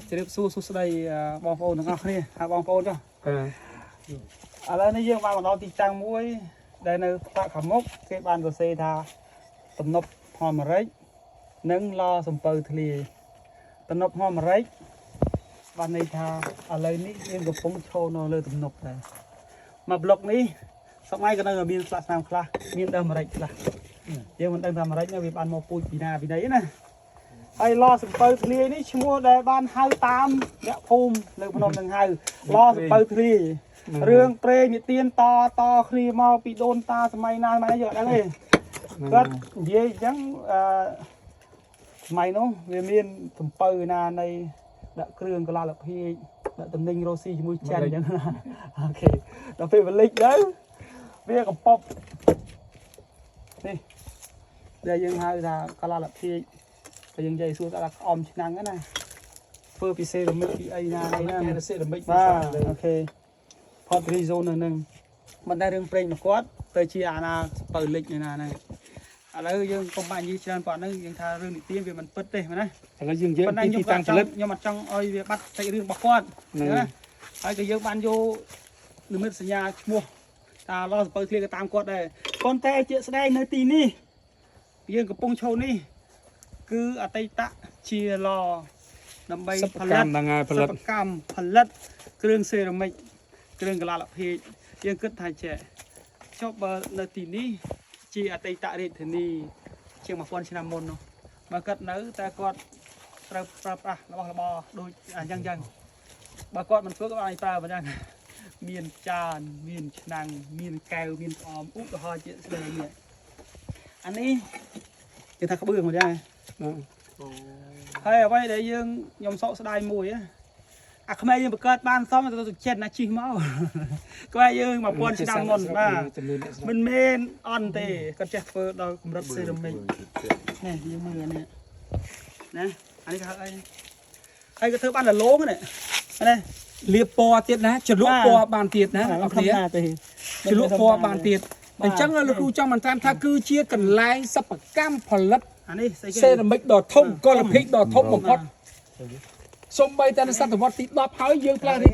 ជម្រាបសួរសួស្តីបងប្អូនទាំងអស់គ្នាហើយបងប្អូនចុះ បាទ ឥឡូវនេះយើងបានមកដល់ទីតាំងមួយ ដែលនៅផ្លាកខាងមុខគេបានសរសេរថាទំនប់ហមរិចនិងឡសំពៅធ្លាយទំនប់ហមរិចបានន័យថាឥឡូវនេះយើងកំពុងឈរនៅលើទំនប់ដែរមកប្លុកនេះសម័យក៏នៅតែមានស្លាកស្នាមខ្លះមានដើមម្រេចខ្លះយើងមិនដឹងថាម្រេចនេះវាបានមកពូជពីណាពីណីណាហើយឡសំពៅធ្លាយនេះឈ្មោះដែលបានហៅតាមអ្នកភូមិលើភ្នំនឹងហៅឡសំពៅធ្លាយ រឿងព្រេងនិទានតតគ្នាមកពីដូនតាសម័យណាសម័យណាយើងអត់ដឹងទេគាត់និយាយអញ្ចឹងអឺសម័យនោះវាមានសំពៅណានៃដាក់គ្រឿងកលាលភាជដាក់តំណែងរ៉ូស៊ីជាមួយចិនអញ្ចឹងណា OK ដល់ពេលបលិចទៅវាកំពប់នេះដែលយើងហៅថាកលាលភាជបើយើងនិយាយសួរថាក្អមឆ្នាំងហ្នឹងណាធ្វើពីសេរ៉ាមិកពីអីណាអីណា គេសេរ៉ាមិក បាទ OK pottery zone នៅនឹងមិនតែរឿងព្រេងមកគាត់ទៅជាអាណាស្ពៅលិចនៅណាហ្នឹងឥឡូវយើងកុំបាក់និយាយច្រើនប៉ុណ្ណឹងយើងថារឿងនិទានវាមិនពិតទេមែនណា ឥឡូវយើងនិយាយ ប៉ុន្តែ ពី ខ្ញុំក៏ច ទីតាំងផលិត ង់ខ្ញុំអត់ចង់ឲ្យវាបាត់សាច់រឿងរបស់គាត់ ហ្នឹង ណាហើយក៏យើងបានយកនិមិត្តសញ្ញាឈ្មោះតាឡស្ពៅធ្លាក៏តាមគាត់ដែរប៉ុន្តែជាក់ស្ដែងនៅទីនេះយើងកំពុងឈរនេះគឺអតីតជាឡដើម្បី សិប្ប ផលិត កម្មហ្នឹងហើយផលិត សិប្បកម្មផលិតគ្រឿងសេរ៉ាមិកគ្រឿងកលាលភាជយើងគិតថាចេះចុះបើនៅទីនេះជាអតីតរាជធានីជាង1000ឆ្នាំមុននោះបើគាត់នៅតែគាត់ត្រូវប្រើប្រាស់របស់របរដូចអញ្ចឹងចឹងបើគាត់មិនធ្វើក៏អាចប្រើបើចឹងមានចានមានឆ្នាំងមានកែវមានក្អមឧទាហរណ៍ជាស្ដែងនេះអានេះគេថាក្បឿងមកដែរ ហើយអ្វីដែលយើងខ្ញុំសោកស្ដាយមួយណាអាក្មេងយើងបង្កើតបានសមទៅចិនណាជីមក ក្បែរយើង1000ឆ្នាំមុនបាទមិនមែនអន់ទេគាត់ចេះធ្វើដល់កម្រិតសេរ៉ាមិកនេះយើងមើលអានេះណាអានេះគេហៅអីហើយគាត់ធ្វើបានលលងនេះនេះ លាបពណ៌ទៀតណាជ្រលក់ពណ៌បានទៀតណា អ អរគ្នា ត់ធម្មតាទេ ជ្រលក់ពណ៌បានទៀតអញ្ចឹងលោកគ្រូចង់បន្ថែមថាគឺជាកន្លែងសិប្បកម្មផលិត អានេះស្អីគេ សេរ៉ាមិកដ៏ធំកលភិកដ៏ធំបំផុតសូម្បីតែនៅសតវត្សទី10ហើយយើងផ្លាស់រាជ